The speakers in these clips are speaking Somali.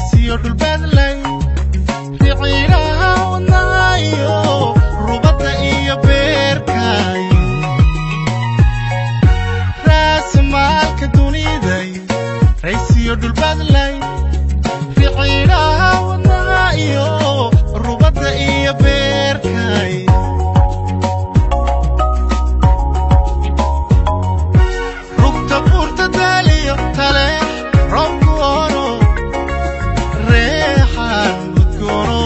Raysiyo dhulbaadlay riciidhaha wadnahayo rubadda iyo beerkay raasmaalka duniday raysiyo dhulbaadlay riciidhaha wadnaha iyo rubadda iyo beerkay rugta buurta daaliyo taleex roobku oro reexan udgono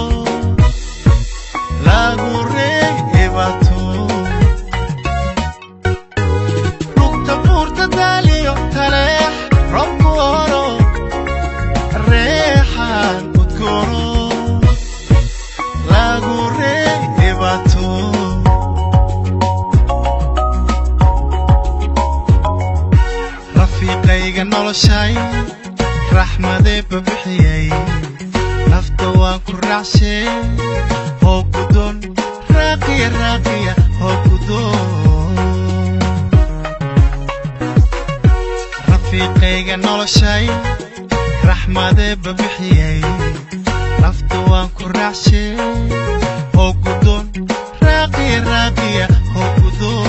lagu reebato rugta buurta daaliyo taleex roobku oro reexan udgono lagu reebato rafiiqayga noloshay raxmadee babixiyey nafta waan ku raacshay hoo gudoon raaqiya raaqiya hoo gudoon rafiiqayga noloshay raxmadee babixiyey nafta waan ku raacshay hoo gudoon raaqiya raaqiya hoo gudoon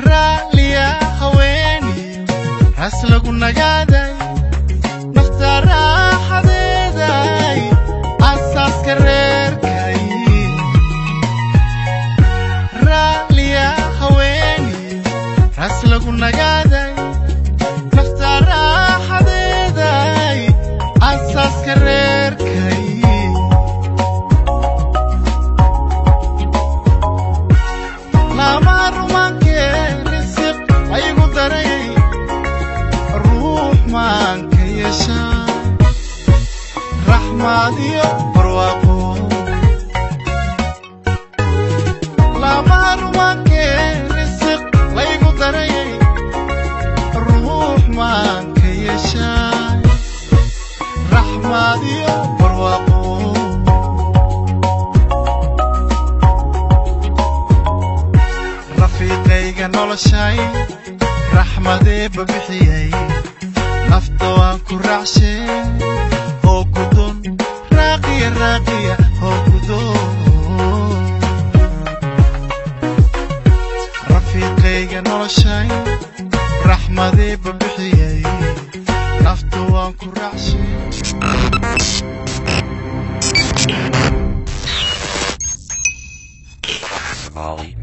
raaliya haweeni ras lagu nagaaday nafta raaxadeeday asaaska reerkay raaliya haweeni ras lagu nagaaday nafta raaxadeeday asaaska reerkay lama rumankee risiq aygu daray ruux maanka yeesha raxmaad iyo barwaaqo lama rumankee risiq laygu daray ruux maanka yeesha raxmaad iyo barwaaqo rafiiqayga noloshay raxmadee babixiyey nafta waan ku raacshay hoo gudoon raaqiya raaqiya hoo gudoon rafiiqayga noloshay raxmadee babixiyey nafta waan ku raacshay Somali